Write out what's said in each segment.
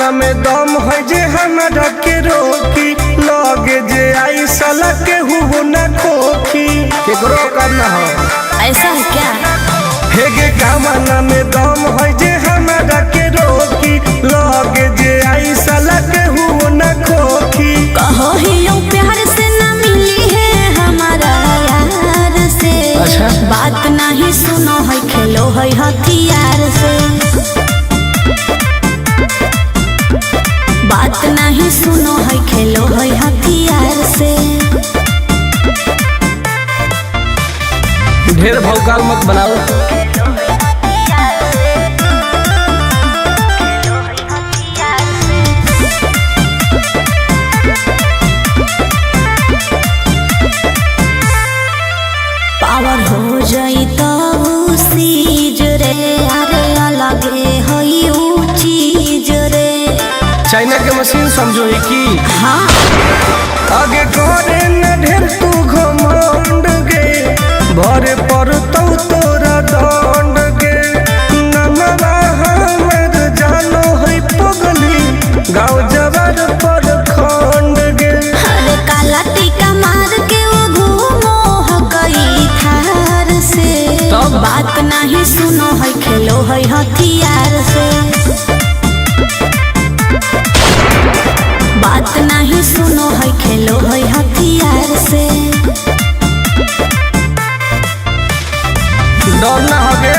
कामना में दम है जे हमरा के रोकी, लगे जे आई साला के हुओ न खोखी। केकरो करना हो ऐसा है क्या? हेगे कामना में दम है जे हमरा के रोकी, लगे जे आई साला के हुओ न खोखी। कहो ही यूं प्यार से न मिली है हमारा यार से। अच्छा। बात नहीं सुनो है खेलो है हथियार से। बात नहीं सुनो है खेलो है हथियार से। ढेर भौकाल मत बनाओ। पावर हो जाई तो सीज रे, अरे अलगे है ऊ चीज रे। चाइना के मशीन समझो ही की। हाँ आगे करे न ढेर तू घमंड गे, भरे पर तो तोरा दंड गे। नमवा हमर जानो है पगली, गाँव जवार पर खंड गे। अरे काला टीका मार के वो घूमो है कई थार से। तब? बात नहीं सुनो है खेलो है हथियार से। बात नहीं सुनो है खेलो है हथियार से। डर ना हो गे।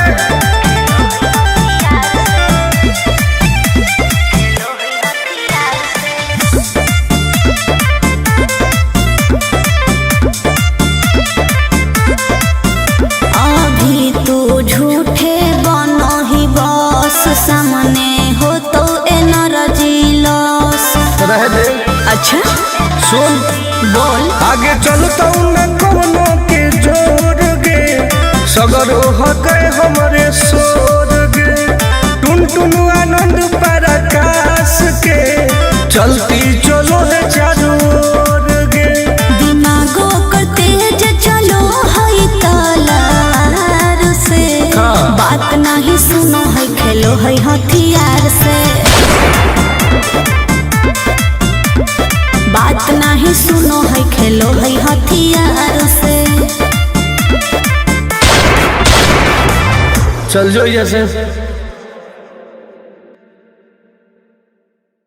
अभी तू झूठे बनो ही बस, सामने हो तो एनर्जी लॉस। रह दे। अच्छा सुन बोल। आगे चलता न कोनो के जोर गे, सगरो हके हमरे सोर गे। टुन टुन आनंद पराकाश के चलती चलो है चारों ओर गे। दिमागो कर तेज चलो है तलवार से। हाँ। बात नहीं सुनो है खेलो है हथियार से। बात नहीं सुनो है खेलो है हथियार से। चल जो जैसे।